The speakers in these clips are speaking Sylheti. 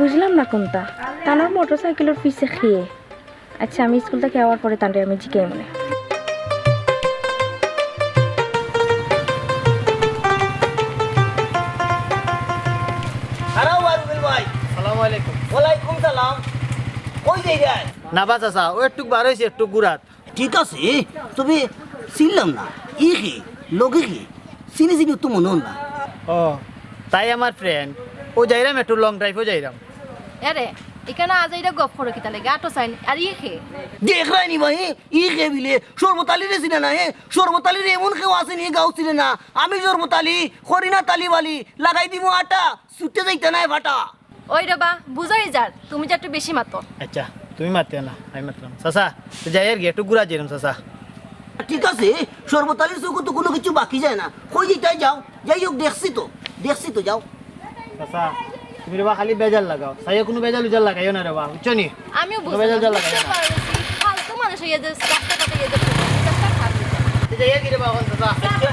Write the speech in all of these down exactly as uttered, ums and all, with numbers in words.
বুঝলাম না কুনটা। তানর মোটরসাইকেলর পিছে কে? আচ্ছা, আমি স্কুল থাকি আওয়ার পরে তানরে আমি জিকাইমুনে। খাড়াও বা রুবেল ভাই। সালামু আলাইকুম। ওয়ালাইকুম সালাম। কই যাইরায়? না বা চাচা, অউ একটুক বার অইছি, একটুক ঘুরাত। ঠিক আছে, তবে চিনলাম না। ই কে? লগে কে? চিনি চিনি তো মনে অর না। ও, তাই আমার friend। অউ যাইরাম একটু long drive-ও যাইরাম। এরে, ইখানো আজাইরা গফ করো কিতার লাগি? আটো চাইন। আর ই কে? দেখরায়নি বা, ই কে বিলে? শরবত আলীরে চিনে না, হে? শরবত আলীরে এমন কেউ আছে নি গাঁওত চিনে না? আমি শরবত আলী, করি না তালি বালি, লাগাই দিমু আটা, ছুটতে যাইতা নায় ফাটা। ওই রে বা, বুঝাই যার, তুমি যে একটু বেশি মাতো। আচ্ছা, তুমি মাতিও না, আমি মাতরাম। চাচা, তে যাইয়ার গি, একটু ঘুরা যাইরাম, চাচা। ঠিক আছে, শরবত আলীর চউখো তো কুনু কিচ্ছু বাকি যায় না। কই যাইতায় যাও, যাই হোক, দেখছি তো, দেখছি তো, যাও। চাচা, তুমি রে বা খালি বেজাল লাগাও, চাইয়া কুনু বেজাল উজাল লাগাইও না রে বা, বুঝছো নি? আমিও কুনু বুঝলাম, বেজাল উজাল লাগাইও বুঝতে না। পারছি, ফালতু মানুষ অইয়া যে রাস্তাঘাটে অইয়া যে রাস্তা খারাপ অইয়া যায়। তে যাইয়ার গি রে বা অখন, চাচা? আচ্ছা।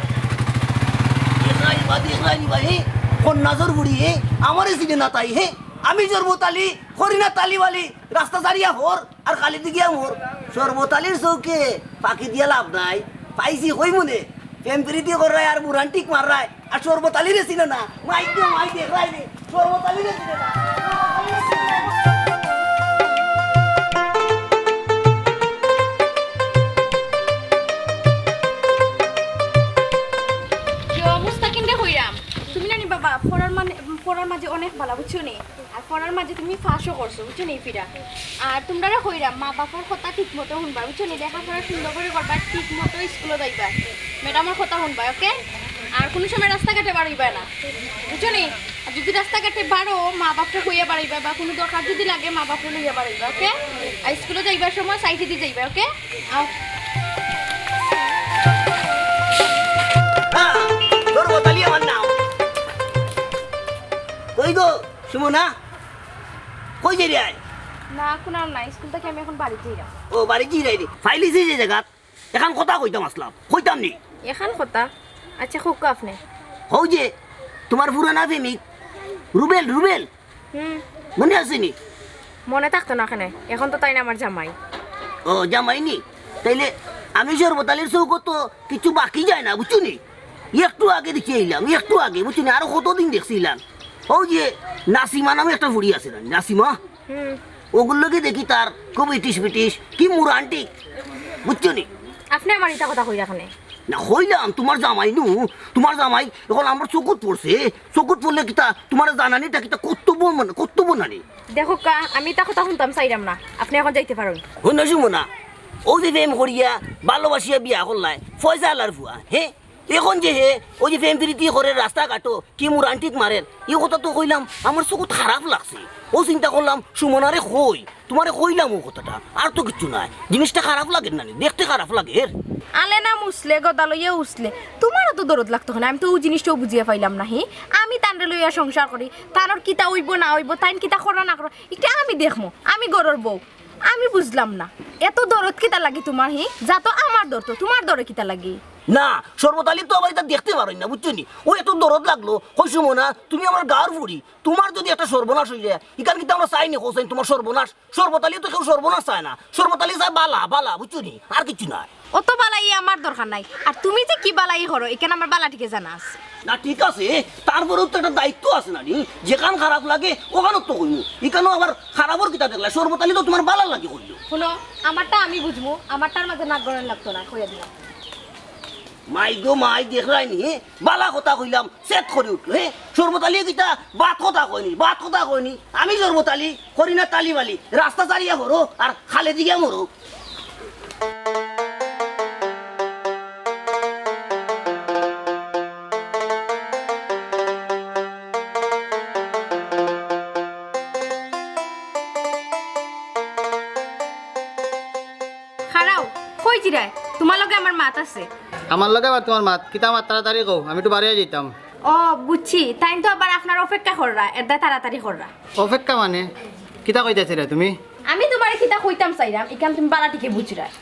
দেখরায়নি বা, দেখরায়নি বা, হে? কোন নাজর বুড়ি, হে? আমারে চিনে না তাই, হে? আমি শরবত আলী, করি না তালি বালি, রাস্তা ছাড়িয়া হর, আর খালি দিকে মর। শরবত আলীর চউখে ফাকি দিয়া লাভ নাই, পাইছি কইমুনে। প্রেম প্রীতি কররায় আর বুড়ান টিক মাররায়, আর শরবত আলীরে চিনে না। মাই গো মাই, দেখরায়নি, শরবত আলীরে চিনে না। কিও মুস্তাকিমরে কইরাম, তুমি নানি বাবা, পড়ার মানে, পড়ার মাঝে অনেক ভালা, বুঝছো নি? আর পড়ার মাঝে তুমি পাশও করছো, বুঝছো নি, ফিরা? আর তুমরারে কইরাম, মা বাপর কথা ঠিক মতো হুনবা, বুঝছো নি? লেখাপড়া সুন্দর করি করবা, ঠিক মতো স্কুলো যাইবা, ম্যাডামর কথা হুনবা, ওকে? আর কুনু সময় রাস্তাঘাটে বারইবা না, বুঝছো নি? আর যুদি রাস্তাঘাটে বারও, মা বাপরে কইয়া বারইবা, বা কুনু দরকার যুদি লাগে, মা বাপরে লইয়া বারইবা, ওকে? আর স্কুলো যাইবার সময় সাইডেদি যাইবা, ওকে? আও। হ্যাঁ, শরবত আলী আমার নাম। কই গো, সুমনা? কই যাইরায়? না, কুনার না, স্কুল থাকি আমি অখন বাড়িত যাইরাম। ও, বাড়িত যাইরায় নি? ফাইলিছি যে জাগাত। এখান কথা কইতাম আছলাম, কইতাম নি? এখান কথা? আচ্ছা, কউক্কা আপনে। হউ যে, তুমার পুরানা প্রেমিক, রুবেল, রুবেল। হুম। মনে আছে নি? মনে থাকতো না কেনে, অখন তো তাইন আমার জামাই। ও, জামাই নি? তাইলে আমি শরবত আলীর চউখো তো কিচ্ছু বাকি যায় না, বুঝছো নি? একটু আগে দেখি আইলাম, একটু আগে, বুঝছো নি? আরো কতদিন দেখছিলাম। অউ যে নাসিমা নামে একটা ফুড়ি আছে না, নাসিমা? হুম। অগুর লগে দেখি তার খুব ইটিস পিটিস, কি মুরান্টি, বুঝছো নি? আপনে আমারে ইতা কথা কইরা কেনে? না, কইলাম, তুমার জামাই নু, তুমার জামাই অখন আমার চকুত পড়ছে, চকুত পড়লে কিতা, তুমারে জানানিটা কিতা কর্তব্য মানে, কর্তব্য নানি? দেখউক্কা, আমি ইতা কথা হুনতাম চাইরাম না, আপনে অখন যাইতে পারইন। হুনো সুমনা, অউ যে প্রেম করিয়া, ভালোবাসিয়া বিয়া করলায়, ফয়সালার ফুয়া, হে? অখন যে হে, অউ যে প্রেম প্রীতি করের রাস্তাঘাটো, কি মুরান্টিক মারের, ই কথা তো কইলাম, আমার চকুত খারাপ লাগছে। অউ চিন্তা করলাম, সুমনারে কই, তুমারে কইলাম অউ কথাটা, আর তো কিচ্ছু নায়। জিনিসটা খারাপ লাগের নানি, দেখতে খারাপ লাগের। আলে না মুসলে, গদা লইয়া উসলে, তুমারও তো দরদ লাগতো কেনে, আমি তো অউ জিনিসটাও বুঝিয়া পাইলাম না, হি? আমি তানরে লইয়া সংসার করি, তানর কিতা অইবো না অইবো, তাইন কিতা কররা না কররা, ইটা আমি দেখমু, আমি ঘরর বউ। আমি বুঝলাম না, এত দরদ কিতা লাগি তুমার, হি? যা তো আমার দরদ, তুমার দরদ কিতা লাগি? না, শরবত আলী তো আবার ইতা দেখতে পারইন না, বুঝছো নি? অউ এত দরদ লাগলো, কই সুমনা, তুমি আমার গাঁওর ফুড়ি, তুমার যুদি একটা সর্বনাশ অইযায়, ইখান কিতা আমরা চাই নি, কও চাই তুমার সর্বনাশ? শরবত আলী তো কেউ সর্বনাশ চায় না, শরবত আলী চায় বালা, বালা, বুঝছো নি? আর কিচ্ছু নায়। অত বালাই আমার দরকার নাই, আর তুমি যে কি বালাই করো, ইখান আমার বালা টিকে জানা আছে। না, ঠিক আছে, তারপরেও তো একটা দায়িত্ব আছে নানি, যেখান খারাপ লাগে, অখান তো কইমু। ইখানো আবার খারাপর কিতা দেখলায়? শরবত আলী তো তুমার বালার লাগি কইলো। হুনো, আমারটা আমি বুঝমু, আমারটার মাঝে নাক গলানি লাগতো না, কইয়া দিলাম। মাই গো মাই, দেখরায়নি, হে? বালা কথা কইলাম, ছেদ করি উঠলো, হে? শরবত আলীয়ে কিতা বাদ কথা কয়নি, বাদ কথা কয়নি। আমি শরবত আলী, করি না তালি বালি, রাস্তা ছাড়িয়া হরো, আর খালেদি গিয়া মরো। খাড়াও, কই যিরায়? তুমার লগে আমার মাত আছে। আমার লগে আবার তুমার মাত? কিতা মাত তাড়াতাড়ি কও, আমি একটু বারইয়া যাইতাম। ও, বুঝছি, তাইন তো আবার আপনার অপেক্ষা কররা, এরদায় তাড়াতাড়ি কররা। অপেক্ষা মানে? কিতা কইতায় চাইরায় তুমি? আমি তুমারে কিতা কইতাম চাইরাম, ইখান তুমি বালা টিকে বুঝরায়।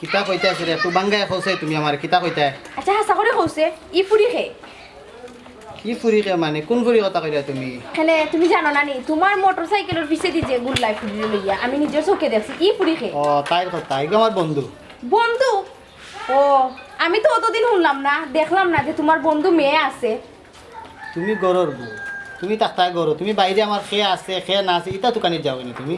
কিতা কইতায় চাইরায়, একটু বাঙ্গায় কও চাই তুমি আমারে, কিতা কইতায়? আচ্ছা, হাছা করি কও চাই, ই ফুড়ি কে? ই ফুরি কে মানে? কোন ফুরি কথা কইরা তুমি? কেনে, তুমি জানো না নি? তুমার মোটরসাইকেলর পিছেদি যে গুল্লায় ফুরিরে লইয়া, আমি নিজর চউখে দেখছি। ই ফুরি কে? ও, তাইর কথা। ইগু আমার বন্ধু। বন্ধু? ও, আমি তো অতদিন হুনলাম না, দেখলাম না যে তুমার বন্ধু মেয়ে আছে। তুমি ঘরর বউ, তুমি থাকতায় ঘরো, তুমি বাইরে আমার কে আছে, কে না আছে, ইতা তুকানিত যাও কেনে তুমি?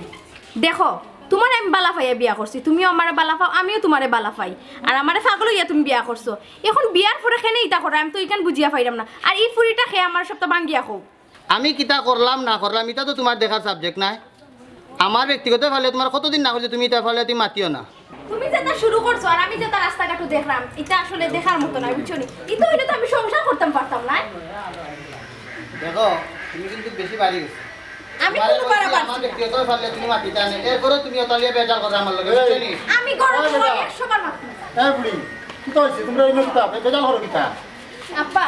দেখো, তুমারে আমি বালা পাইয়া বিয়া করছি, তুমিও আমারে বালা পাও, আমিও তুমারে বালা পাই। আর আমারে পাগল অইয়া তুমি বিয়া করছো। এখন বিয়ার পরে কেনে ইতা করো, আমি তো ইখান বুঝিয়া পাইরাম না। আর ই ফুরিটা কে আমার সবটা ভাঙ্গিয়া কও। আমি কিতা করলাম না করলাম, ইতা তো তুমার দেখার subject নায়। আমার ব্যক্তিগত ফালে তুমার কতদিন না কইছি, তুমি ইতা ফালে তুমি মাতিও না। তুমি যেটা শুরু করছো আর আমি যেটা রাস্তাঘাটো দেখলাম, ইটা আসলে দেখার মতো নায়, বুঝছো নি? ইতা অইলে তো আমি সংসার করতাম পারতাম না। দেখো, তুমি কিন্তু বেশি বাড়ি গেছো। আমি তুমারে কোনো কইছি, বাড়াবাড়ি আমার না। ব্যক্তিগত ফালে তুমি মাতিতা না। এরপরে তুমি অতালিয়া বেজার করো আমার লগে, বুঝছো নি? আমি গরম এই বেটা। সময় একশো বার মাতি। এই বুড়ি, কিতা অইছে? তুমরা ইনো কিতা? বে-, বেজার করো কিতা? আব্বা,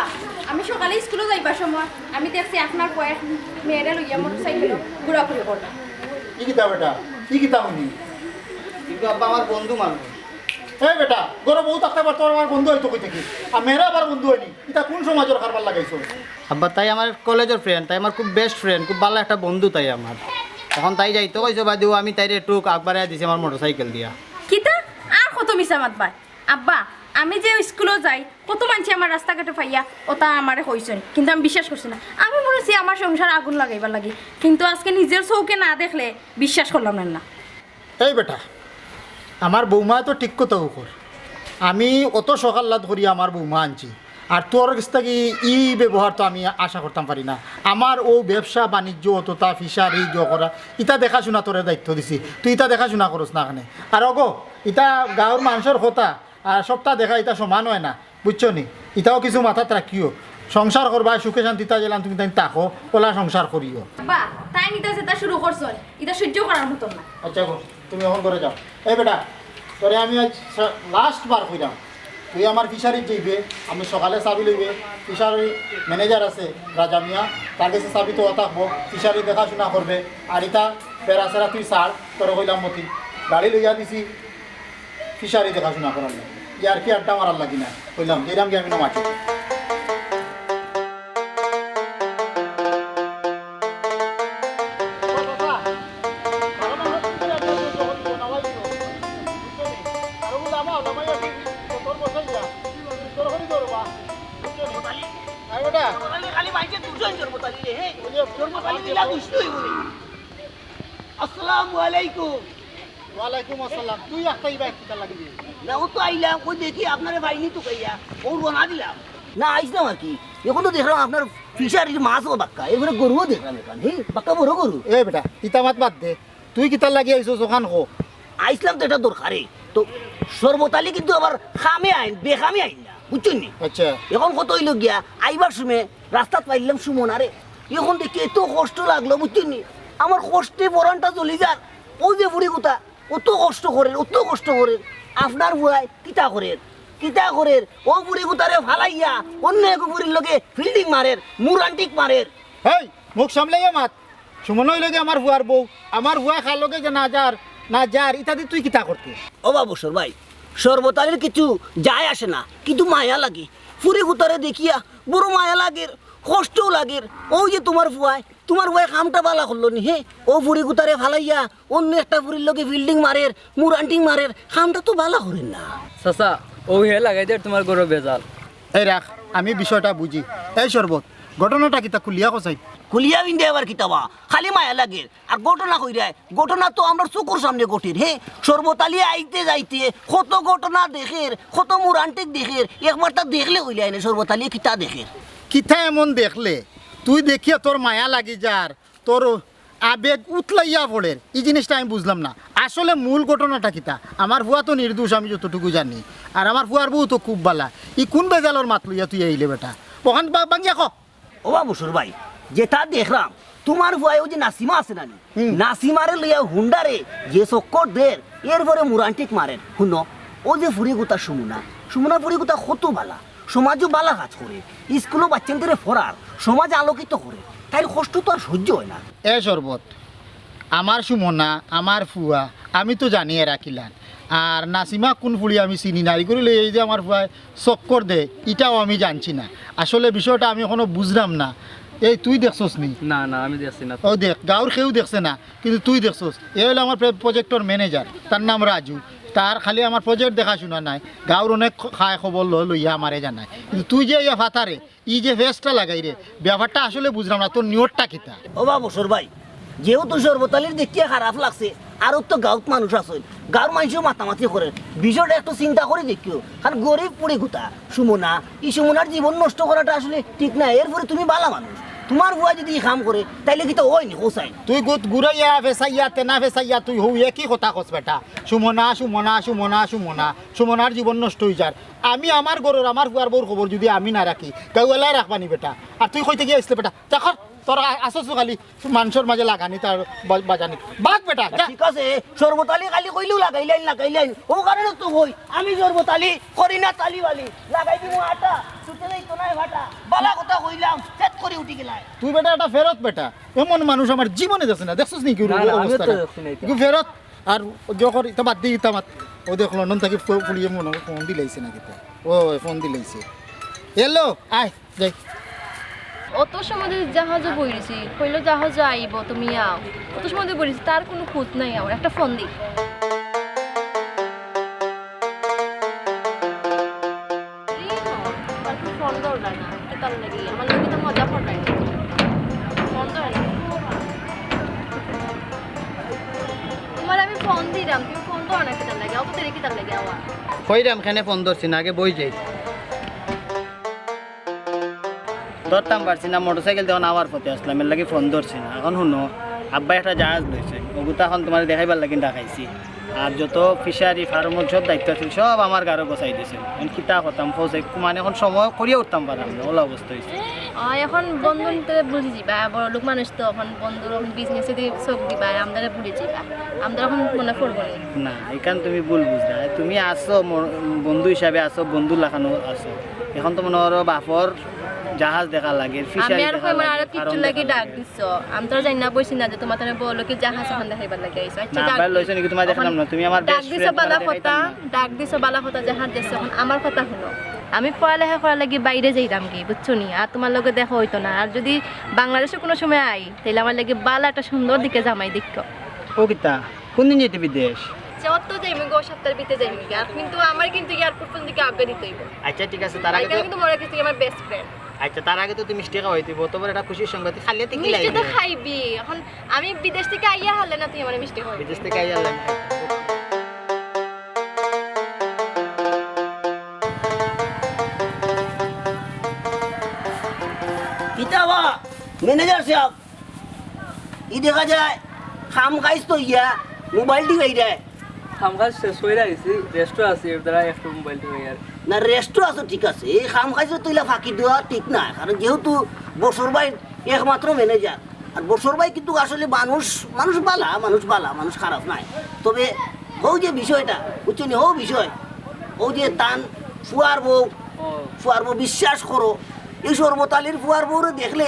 আমি সকালে স্কুলো যাইবার সময় আমি দেখছি আপনার কয়েক মেয়েরে লইয়া মোটরসাইকেলো ঘুরাঘুরি করে। ই কিতা বেটা? ই কিতা হুনি? কিন্তু আব্বা আমার বন্ধু মানুষ। এই বেটা, ঘরো বউ থাকতে পারতো, আমার বন্ধু অইতো কই থাকি? আর মেয়েরা আবার বন্ধু অয়নি? ইতা কোন সমাজর কারবার লাগাইছো? আব্বা, তাই আমার কলেজর friend, তাই আমার খুব best friend, খুব বালা একটা বন্ধু তাই আমার। এখন তাই যাইতো কইছো বাদেউ আমি তাইরে একটু আগ বাড়াইয়া দিছি আমার মোটরসাইকেল দিয়া। কিতা? আর কত মিছা মাতবায়? আব্বা, আমি যে স্কুলো যাই, কত মানষে আমার রাস্তাঘাটো পাইয়া অতা আমারে কইছইন, কিন্তু আমি বিশ্বাস করছি না। আমি মনে করছি আমার সংসার আগুন লাগাইবার লাগি, কিন্তু আজকে নিজর চউখে না দেখলে বিশ্বাস করলাম না, না। এই বেটা, আমার বৌমা তো ঠিক কথা কর। আমি অত সকাল লাদ করি আমার বৌমা আনছি, আর তোর গেছ থাকি ই ব্যবহার তো আমি আশা করতাম পারি না। আমার অউ ব্যবসা বাণিজ্য অততা fishery ইগু করা, ইতা দেখাশুনা তোরে দায়িত্ব দিছি, তুই ইতা দেখাশুনা করস না কেনে? আর অগো, ইতা গাঁওর মানষর কথা, আর সবটা দেখা ইতা সমান অয় না, বুঝছো নি? ইতাও কিছু মাথাত রাখিও, সংসার করবায় সুখে শান্তিতা যেলান তুমি তাইন থাকো, অলা সংসার করিও। আব্বা, তাইন ইতা যেটা শুরু করছইন, ইটা সহ্য করার মতন না। আচ্ছা গো, তুমি এখন ঘরো যাও। এই বেটা, তোরে আমি আইজ সা-, last বার কইরাম, তুই আমার fisheryত যাইবে, আমি সকালে চাবি লইবে, fishery manager আছে রাজা মিয়া, তার গেছে চাবি তো থাকবো, fishery দেখাশুনা করবে, আর ইতা বেড়াছেড়া তুই ছাড়, তোরে কইলাম মতি, গাড়ি লইয়া দিছি, fishery দেখাশুনা করার লাগি, ইয়ার্কি আড্ডা মারার লাগি না, কইলাম, যাইরাম গিয়া আমি না মাঠে। খালি মানষে দুজন জন্ম তালি রে, হে? ওই যে জন্ম তালি দিলা দুষ্ট হইব রে। আসসালামু আলাইকুম। ওয়ালাইকুম আসসালাম। তুই একটা ইবা কিতা লাগি রে? না, ও তো আইলাম, ওই দেখি আপনারে পাইনি তো কইয়া, ও রওনা দিলাম। না, আইছলাম আর কি। এখন তো দেখলাম আপনার fisheryর মাছও বাক্কা, এরপরে গরুও দেখলাম এখান, হে, বাক্কা বড় গরু। এ বেটা, ইতা মাত বাদ দে। তুই কিতার লাগি আইছস অখান ক। আইছলাম তো একটা দরকারে। তো শরবত আলী কিন্তু আবার কামে আইন, বেকামে আইন না, বুঝছইন নি? আচ্ছা। এখন কথা অইলো গিয়া, আইবার সময় রাস্তাত পাইলাম সুমনারে। এখন দেখি এত কষ্ট লাগলো, বুঝছইন নি? আমার কষ্টে পরানটা জ্বলি যার। অউ যে ফুড়ি গুতা, অত কষ্ট করের, অত কষ্ট করের। আপনার ফুয়ায় কিতা করের? কিতা করের? অউ ফুড়ি গুতারে ফালাইয়া অন্য এক ফুড়ির লগে fielding মারের, মুরান্টিক মারের। হেই, মুখ সামলাইয়া মাত। সুমনা অইলো গি আমার ফুয়ার বউ, আমার ফুয়া কার লগে যে না যার, না যার, ইতাদি তুই কিতা করতে? ও বাবু সর ভাই, শরবত আলীর কিছু যায় আসে না, কিন্তু মায়া লাগে। ফুড়ি গুতারে দেখিয়া বড় মায়া লাগের, কষ্টও লাগের। অউ যে তুমার ফুয়ায়, তুমার ফুয়ায় কামটা বালা করলো নি, হে? অউ ফুড়ি গুতারে ফালাইয়া অন্য একটা ফুড়ির লগে fielding মারের, মুরান্টিক মারের, কামটা তো বালা করের না। চাচা, অউ হে লাগাই দের তুমার ঘরো বেজাল। এই রাখ, আমি বিষয়টা বুঝি। এই শরবত, ঘটনাটা কিতা খুলিয়া কছাইন? খুলিয়া বিন্দে আবার কিতা বা? খালি মায়া লাগের। আর ঘটনা কইরায়, ঘটনা তো আমরার চকুর সামনে ঘটের, হে? শরবত আলী আইতে যাইতে কত ঘটনা দেখের, কত মুরান্টিক দেখের, একবার তা দেখলে অইলে আইনে শরবত আলী কিতা দেখের। কিতা এমন দেখলে? তুই দেখিয়া তোর মায়া লাগি যার, তোর আবেগ উতলাইয়া পড়ের, ই জিনিসটা আমি বুঝলাম না। আসলে মূল ঘটনাটা কিতা? আমার ফুয়া তো নির্দোষ, আমি যতটুকু জানি। আর আমার ফুয়ার বউ তো খুব বালা। ই কোন বেজালর মাত লইয়া তুই আইলে বেটা? অখান বা-, ভাঙ্গিয়া ক। ও বাবু সর ভাই, যেটা দেখলাম, তুমার ফুয়ায় অউ যে নাসিমা আছে না নি? হুম। নাসিমারে লইয়া হুন্ডারে যে চক্কর দের, এরপরে মুরান্টিক মারের। হুনো, অউ যে ফুড়ি গুতা সুমনা, সুমনা ফুড়ি গুতা কত বালা। সমাজও বালা কাজ করের, স্কুলো বাচ্চাইন্তরে পড়ার, সমাজ আলোকিত করের, তাইর কষ্ট তো আর সহ্য অয় না। এ শরবত, আমার সুমনা, আমার ফুয়া, আমি তো জানি এরা কিলান। আর নাসিমা কুন ফুড়ি আমি চিনি না। ইগুরে লইয়া এই যে আমার ফুয়ায় চক্কর দেয়, ইটাও আমি জানছি না। আসলে বিষয়টা আমি এখনো বুঝলাম না। এই তুই দেখছস নি? না, না, আমি দেখছি না। ও দেখ, গাঁওর কেউ দেখছে না, কিন্তু তুই দেখছস। এ অইলো আমার প্র-, প্রজেক্টর ম্যানেজার, তার নাম রাজু। তার খালি আমার প্রজেক্ট দেখাশুনা নাই, গাঁওর অনেক খ-, খায় খবর ল-, লইয়া আমারে জানায়। কিন্তু তুই যে ইয়া ফাতারে, ই যে ফেসটা লাগাইরে, ব্যাপারটা আসলে বুঝলাম না, তোর নিয়তটা কিতা? ও বা বসর ভাই, যেহেতু সর্বতালির দেখিয়া খারাপ লাগছে, আরো তো গাঁওত মানুষ আছইন, গাঁওর মানষেও মাতামাতি করের, বিষয়টা একটু চিন্তা করি দেখিও। কারণ গরিব ফুড়ি গুতা সুমনা, ই সুমনার জীবন নষ্ট করাটা আসলে ঠিক না। এরপরে তুমি বালা মানুষ, তুমার ফুয়ায় যদি ই কাম করে, তাইলে কিতা অয় নি, কও চাইন? তুই গুত ঘুরাইয়া, ফেসাইয়া, তেনা ফেসাইয়া, তুই হউ একই কথা কস বেটা। সুমনা, সুমনা, সুমনা, সুমনা, সুমনার জীবন নষ্ট অইযার। আমি আমার ঘরর, আমার ফুয়ার বউর খবর যদি আমি না রাখি, গাঁওআলায় রাখবা নি বেটা? আর তুই কই থাকি আইছলে বেটা? দেখো, তোর আ-, আসছ খালি মানষর মাঝে লাগানি তার বা-, বাজানি। বাদ বেটা, যা। ঠিক আছে, সর্বতালি খালি কইলেউ লাগাইলাইন, লাগাইলাইন। অউ কারণে তো কই, আমি সর্বতালি করি না তালি বালি। লাগাই দিমু আটা, ছুটে যাইতো নায় ফাটা। বালা কথা কইলাম, ফেট করি উঠি গেলায়। তুই বেটা একটা ফেরত বেটা। এমন মানুষ আমার জীবনে দেখছি না। দেখছস নি কি না, না, আমিও তো অবস্থাটা? দেখছি না এটা। কি ফেরত? আর যখন ইতা বাদ দি ইতা মাত। ও দেখ, লন্ডন থাকি ফো-, ফুড়িয়ে মনে হয় ফোন দিলাইছে না কিতা? ও, ফোন দিলাইছে। হ্যালো, আয়, যাই। অত সময় ধরি জাহাজো বইছি, কইলো জাহাজো আইবো, তুমি আও। অত সময় ধরি বইছি, তার কুনু খুঁজ নাই আমার। একটা ফোন দি। এই ন, আমার তো ফোন ধরলা না। কিতার লাগি? আমার লগে তো মজা করলাই। ফোন ধরে না। তুমার আমি ফোন দিলাম, তুমি ফোন ধরো না কিতার লাগি? অত দেরি কিতার লাগি আওয়ার? কইরাম কেনে ফোন ধরছি না, আগে বই যাই। ধরতাম পারছি না, মোটরসাইকেল দিয়া আওয়ার পথে আছলাম, এর লাগি ফোন ধরছি না। এখন হুনো, আব্বায় একটা জাহাজ লইছে, অগুতা এখন তুমারে দেখাইবার লাগি ডাকাইছি। আর যত ফিশারি ফার্মর সব দায়িত্ব আছিল, সব আমার ঘাড়ো গছাই দিছে। এখন কিতা করতাম, ফৌজ এক-, মানে এখন সময় করিয়া উঠতাম পারলাম না, অলা অবস্থা অইছে। অয়, এখন বন্ধুরে বুঝি যিবা, বড় লোক মানুষ তো, এখন বন্ধুর এখন বিজনেসে দি চোখ দিবা, আর আমরারে ভুলি যিবা, আমরা এখন মনে পড়বো না। না, ইখান তুমি ভুল বুঝরায়। তুমি আছো মোর বন্ধু হিসাবে আছো, বন্ধু লাখান আছো। এখন তো মনে করো বাপর জাহাজ দেখা লাগে, আমি ফিশারি আর দেখা কইবার লাগে, আরো ফার্ম কিচ্ছু দেখা লাগি লাগে। ডাক দিছো। আমি তো আর জানি না, বইছি না যে তুমার তানে বড় লোকের জাহাজ এখন দেখাইবার লাগি আইছো। আচ্ছা, না, ডাক আব্বায় দি-, লইছে নাকি তুমারে ওখানে দেখলাম না, তুমি আমার ডাক বেস্ট দিছো ফ্রেন্ড, বালা তুমারে কথা, দেখাইতাম না। ডাক দিছো বালা কথা, জাহাজ দিছো। এখন আমার কথা হুনো, আমি পড়ালেখা করার লাগি বাইরে যাইরাম গি, বুঝছো নি? আর তুমার লগে দেখা অইতো না। আর যদি বাংলাদেশো কুনু সময় আই, তাইলে আমার লাগি বালা একটা সুন্দর দেখি জামাই দেখিও। ও কিতা? কুনদিন যাইতে বিদেশ? যাওয়ার তো যাইমু গো, সপ্তাহর ভিতরে যাইমু গি। আর কিন্তু আমার কিন্তু এয়ারপোর্ট পর্যন্ত গিয়া আজ্ঞা দিতে অইবো। আচ্ছা, ঠিক আছে, তার আগে আগে তো কিন্তু মনে রাখিস তুই আমার বেস্ট ফ্রেন্ড। আচ্ছা, তার আগে তো তুই মিষ্টি খাওয়াইতে অইবো, অত বড় একটা খুশির সংবাদ, খালি হাতে কি মিষ্টি তো লাইবে? খাইবি। এখন আমি বিদেশ থাকি আইয়া হারলে না তুই আমারে মিষ্টি খাওয়াইবি। বিদেশ থাকি আইয়া হারলে না। কিতা বা, ম্যানেজার সাব, ই দেখা যায় কাম কাজ তো ইয়া, মোবাইল টিপাইরায়। কাম কাজ শেষ করিয়া আইছি, রেস্টো আছি, এর দ্বারা একটু মোবাইল টিপাইয়ার। না, রেস্টো আছো ঠিক আছে, এই কাম কাজ তো ইলা ফাঁকি দেওয়া ঠিক না, কারণ যেহেতু বসর ভাই একমাত্র ম্যানেজার, আর বসর ভাই কিন্তু আসলে মানুষ, মানুষ বালা, মানুষ বালা, মানুষ খারাপ নায়। তবে অউ যে বিষয়টা, বুঝছো নি, অউ বিষয়, অউ যে তান ফুয়ার বউ, ও। ফুয়ার বউ বিশ্বাস করো, এই সর্বতালির ফুয়ার বউরে দেখলে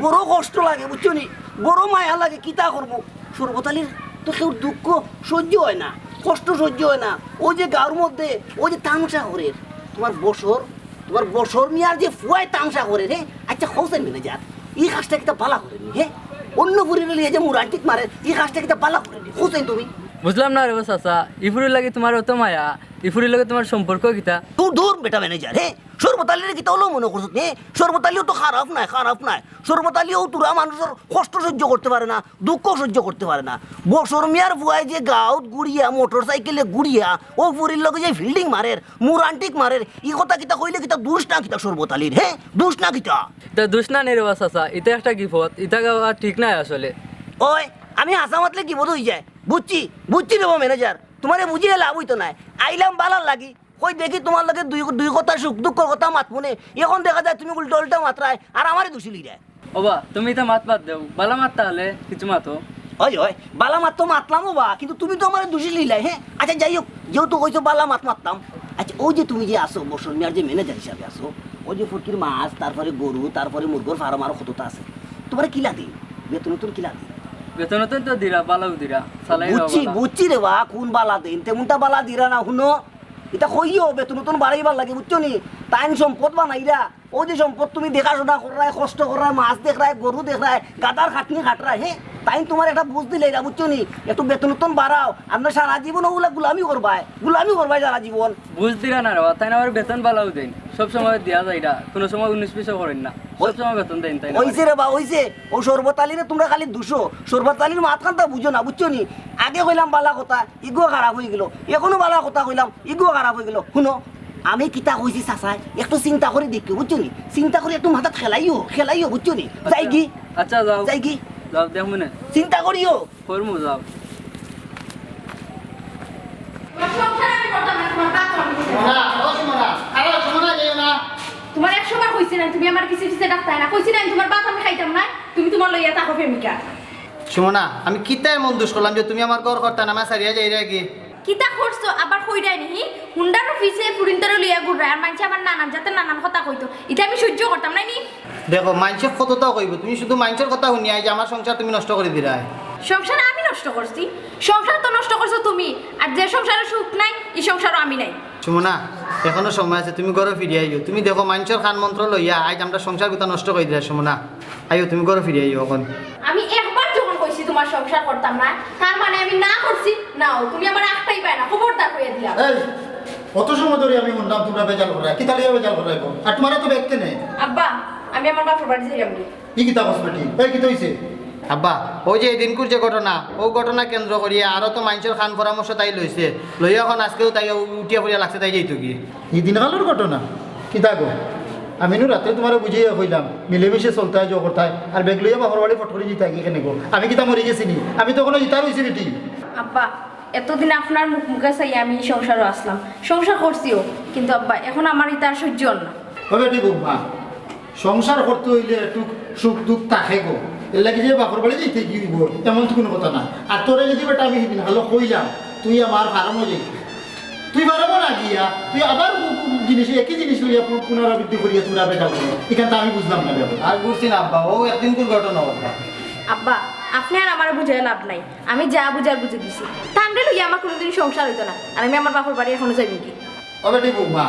বড় কষ্ট লাগে, বুঝছো নি, বড় মায়া লাগে, কিতা করবো? সর্বতালির তো কেউর দুঃখ সহ্য অয় না, কষ্ট সহ্য অয় না। অউ যে গাঁওর মধ্যে অউ যে তামশা করের, তুমার বসর, তুমার বসর মিয়ার যে ফুয়ায় তামশা করের, হে? আচ্ছা, কও চাইন ম্যানেজার, ই কাজটা কিতা বালা করের নি, হে? অন্য ফুড়িরে লইয়া যে মুরান্টিক মারের, ই কাজটা কিতা বালা করের নি, কও চাইন তুমি? বুঝলাম না রে বা চাচা, ই ফুড়ির লাগি তুমার অত মায়া, ই ফুড়ির লগে তুমার সম্পর্ক কিতা? দূর, দূর বেটা ম্যানেজার, হে? সর্বতালিরে কিতা অলা মনে করছো, হে? সর্বতালিও তো খারাপ নায়, খারাপ নায়। সর্বতালিও তুরা মানুষর কষ্ট সহ্য করতে পারে না, দুঃখ সহ্য করতে পারে না। বসর মিয়ার ফুয়ায় যে গাঁওত ঘুরিয়া, মোটরসাইকেলে ঘুরিয়া, অউ ফুড়ির লগে যে ফিল্ডিং মারের, মুরান্টিক মারের, ই কথা কিতা কইলে কিতা দুষ না কিতা সর্বতালির, হে? দুষ না কিতা? ইতা দুষ না নি রে বা চাচা, ইতা একটা গিবত, ইতা গাওয়া ঠিক নায় আসলে। ওই, আমি হাছা মাতলে গিবত অইযায়। বুঝছি, বুঝছি রে বা ম্যানেজার, তুমারে বুঝিয়া লাভ অইতো নায়। আইলাম বালার লাগি, কই দেখি তুমার লগে দুই, দুই কথা সুখ দুঃখর কথা মাতমু নে। এখন দেখা যায় তুমি উল্টা উল্টা মাতরায়, আর আমারে দুষি লইরায়। ওবা, তুমি ইতা মাত বাদ দেও, বালা মাততা অইলে কিছু মাতো। ওই, ওই, বালা মাত তো মাতলাম ওবা, কিন্তু তুমি তো আমারে দুষি লইলায়, হে? আচ্ছা, যাই হোক, যেহেতু কইছো বালা মাত মাততাম, আচ্ছা, অউ যে তুমি যে আছো, বসর মিয়ার যে ম্যানেজার হিসাবে আছো, অউ যে ফকির মাছ, তারপরে গরু, তারপরে মুরগর ফার্ম, আরো কততা আছে, তুমারে কিলা দেইন? বেতন উতন কিলা দেইন? বেতন তো দিরা, বালাউ দিরা, চালাই বুঝছি, বালা। বুঝছি রে বা, কোন বালা দেইন, তেমনটা বালা দিরা না। হুনো, ইতা কইও, বেতন নতুন বাড়াইবার লাগি, বুঝছো নি? তাইন সম্পদ বানাইরা, অউ যে সম্পদ তুমি দেখাশোনা কররায়, কষ্ট কররায়, মাছ দেখরায়, গরু দেখরায়, গাধার খাটনি খাটরায়, হে? তাইন তুমার একটা বুঝ দিলাইরা, বুঝছো নি? একটু বেতন নতুন বাড়াও, আমরা সারা জীবন অগুলা গুলামি করবায়, গুলামি করবায় সারা জীবন। বুঝ দিরা না রে বা, তাইন আমার বেতন বালাউ দেইন, সব সময় দিয়া যাইরা, কোনো সময় উনিশ বিশও করেন না, সব সময় বেতন দেইন তাইন। অইছে রে বা, অইছে। অউ শরবত আলীরে তুমরা খালি দুষো। শরবত আলীর মাতখানতা বুঝো না, বুঝছো নি? আগে কইলাম বালা কথা, ইগুও খারাপ অইগেলো। এখনো বালা কথা কইলাম, ইগুও খারাপ অইগেলো। হুনো, আমি কিতা কইছি চাচায়, একটু চিন্তা করি দেখিও, বুঝছো নি? চিন্তা করি একটু মাথাত খেলাইও, খেলাইও, বুঝছো নি? যাইগি? আচ্ছা, যাও। যাইগি? যাও, দেখমুনে। চিন্তা করিও। করমু, যাও। তোমার সংসার আমি করতাম না, তোমার ভাত আমি খাইতাম না। সুমনা, ও সুমনা, আরে সুমনা, যাইও না। তোমার একশো বার কইছি না, তুমি আমার পিছে পিছে ডাকতায় না। কইছি না, আমি তোমার ভাত আমি খাইতাম না, তুমি তোমার লইয়া থাকো প্রেমিকা। সুমনা, আমি কিতা এমন দুষ করলাম যে তুমি আমার ঘর করতায় না, আমার ছাড়িয়া যাইরায়গি? কিতা করছো আবার কইরায় নি? হুন্ডার পিছে ফুরিন্তরে লইয়া ঘুররায়, আর মানষে আমার নানান জাতের নানান কথা কইতো, ইতা আমি সহ্য করতাম না নি। দেখো, মানষে কততা কইবো, তুমি শুধু মানষর কথা হুনিয়া যে আমার সংসার তুমি নষ্ট করি দিরায়। সংসার আমি নষ্ট করছি? সংসার তো নষ্ট করছো তুমি, আর যে সংসারো সুখ নাই, ই সংসারো আমি নাই। সুমনা, এখনো সময় আছে, তুমি ঘরো ফিরিয়া আইও। তুমি দেখো, মানষর কান মন্ত্র লইয়া আইজ আমরার সংসার গুতা নষ্ট করি দিরায়, সুমনা। আইও, তুমি ঘরো ফিরিয়া আইও অখন। আমি একবার যখন কইছি তোমার সংসার করতাম না, তার মানে আমি না করছি? নাও, তুমি আমারে আটকাইবায় না, খবরদার কইয়া দিলাম। এই, অত সময় ধরি আমি হুনলাম তুমরা বেজাল কররায়, কিতা লইয়া বেজাল কররায় গো? আর তুমারা তো দেখতে নেই। আব্বা, আমি আমার বাপর বাড়ি যাইরাম গি। ই কিতা কস বেটি? এই কিতা অইছে? আব্বা, অউ যে হিদিনকুর যে ঘটনা, অউ ঘটনা কেন্দ্র করিয়া আরো তো মানষর কান পরামর্শ তাই লইছে, লইয়া অখন আজকেও তাই উঠিয়া পড়িয়া লাগছে তাই যাইতো গি। হিদিন কালর ঘটনা? কিতা গো? আমি নু রাত্রে তুমারে বুঝাইয়া কইলাম, মিলেমিশে চলতায়, জো করতায়, আর ব্যাগ লইয়া বাপর বাড়ি ফট করি যাইতায় গি কেনে গো? আমি কিতা মরি গেছি নি? আমি তো অখনো ইতার অইছি বেটি। আব্বা, এতদিন আপনার মুখ মুখে চাইয়া আমি ই সংসারো আছলাম, সংসার করছিও, কিন্তু আব্বা, অখন আমার ইতা আর সহ্য অর না। ও বেটি বৌমা, সংসার করতে অইলে একটু সুখ দুঃখ থাকে গো, এরলাগি যে বাপর বাড়ি যাইতে গি অইবো, এমন তো কুনু কথা না। আর তোরে যুদি বেটা আমি হিদিন কালো কইলাম, তুই আমার ফার্মো যাইতে, তুই ফার্মো না গিয়া তুই আবার উ-, উ-, জিনিস, একই জিনিস লইয়া পু-, পুনরাবৃত্তি করিয়া তুমরা বেজাল করো, ইখান তো আমি বুঝলাম না ব্যাপার। আর বুঝছি না আব্বা, অউ একদিনকুর ঘটনা আব্বা। আব্বা, আপনে আর আমারে বুঝাইয়া লাভ নাই, আমি যা বুঝার বুঝি দিছি। তানরে লইয়া আমার কুনুদিন সংসার অইতো না, আর আমি আমার বাপর বাড়ি অখনো যাইমু গি। ও বেটি বৌমা,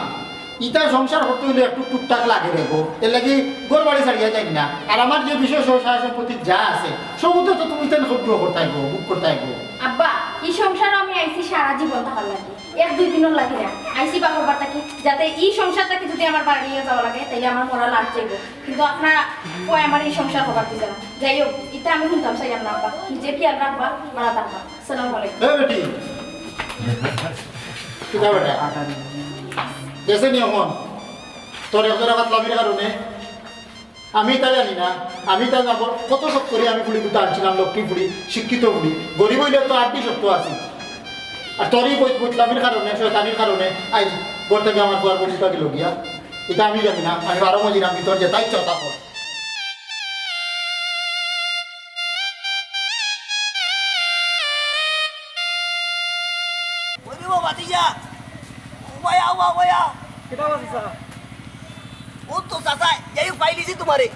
ইতা সংসার করতে অইলে একটু টুকটাক লাগে দেখো, এরলাগি ঘর বাড়ি ছাড়িয়া যাইন না। আর আমার যে বিষয় সয় সম্পত্তি যা আছে, সবউ তো তুমি তেন কব্জা করতায় গো, ভোগ করতায় গো। আব্বা, ই সংসারো আমি আইছি সারা জীবন থাকার লাগি, এক দুই দিনর লাগি না। আইছি বাপর বাড়ি থাকি, যাতে ই সংসার থাকি যুদি আমার বাড়ি যাওয়া লাগে, তাইলে আমার মরা লাশ যাইবো। কিন্তু আপনার কয় আমার ই সংসার হবার দিছে না। যাই হোক, ইতা আমি হুনতাম চাইয়ার না আব্বা। নিজে খেয়াল রাখবা, বালা থাকবা। আসসালামু আলাইকুম। এ বেটি, কিতা বেটা? গেছে নি অখন? তোর এক জোড়া কাতলামির কারণে আমি ইতা জানি না, আমি ইতা জানি না, কত শখ করি আমি ফুড়ি দুটা আনছিলাম, লক্ষ্মী ফুড়ি, শিক্ষিত ফুড়ি, গরিব অইলেও তো আড্ডি শক্ত আছি। আর তোর ই বই-, বইতলামির কারণে, শয়তানির কারণে আইজ ঘর থাকি আমার ফুয়ার বউ গেলো গিয়া। ইতা আমি জানি না, আমি বারো মজিরাম ভিতর যেতা ইচ্ছা তা কর। ওই রে বাবা, ভাতিজা। ও ভাই, আও, আও, ভাই, আও। কিতা অইছে চাচা? ও তো চাচা, যাই হোক, পাইলিছি তুমারে।